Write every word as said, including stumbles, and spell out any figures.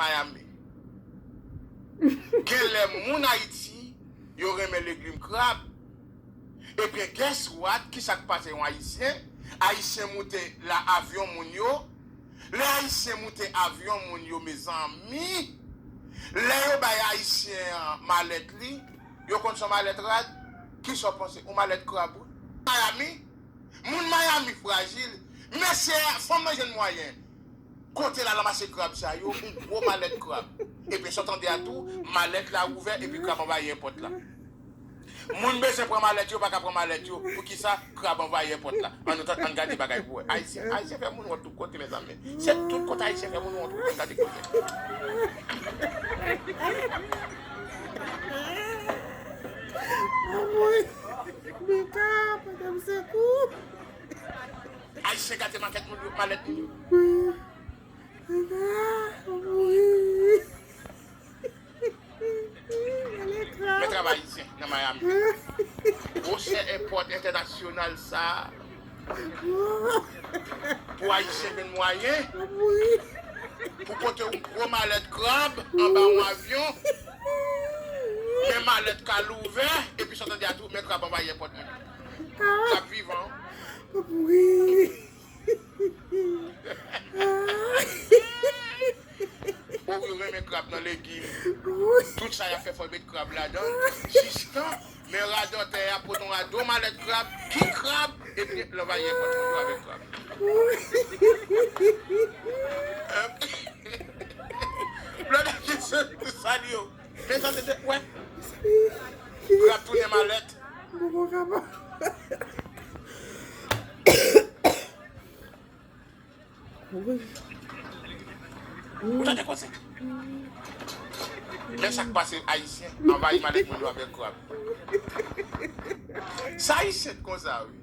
Miami. Genlè moun Ayiti, yo renmen legim krab. Ebyen, guess what? Kisa k pase yon Ayisyen? Ayisyen moute la avyon moun yo. Lè Ayisyen moute avyon moun yo, mezanmi, lè yo bay Ayisyen an malèt li, yo konn se yon malèt rad. Kisa w panse? Yon malèt krab, wi. Miami, moun Miami frajil. Mesye, fanm nan jwenn mwayen. Kote l al ranmase krab sa yo, yon gwo malèt krab. Epi sa w tande a tou, malèt la ouvè, epi krab anvayi èpòt la. Moun bezwen pran malèt yo, pa ka pran malèt yo. Poukisa? Krab anvayi èpòt la. Ann nou tann, ann gade bagay pou wè. Ayisyen, Ayisyen fè moun wont tout kote, mezanmi. Se tout kote Ayisyen fè moun wont, ann gade kote. Anmwey, Mika, pote m sekou. Ayisyen gate makèt moun yo, malèt moun yo. Mika, anmwey. Men travay Ayisyen nan Miami. Gwo chè èpòt entènasyonal sa a. Pou Ayisyen jwenn mwayen pou pote yon gwo malèt krab anba yon avyon. Men malèt ka louvè, epi sa w tande a tou, men krab anvayi èpòt moun. Krab vivan. Bon, yo renmen krab nan legim. Tout sa y ap fè, fò yo met krab ladan. Jistan, men radòtè a pote yon rado malèt krab, ki krab, epi l anvayi èpòt moun yo avèk krab. Lòt kesyon, sa li yo. Men sa se te, wè. Krab tounen malèt. Mwen poko kapab. Ou tande konsa? Men sa k pase Ayisyen anvayi malèt moun yo avèk krab. Sa Ayisyen t konsa, wi.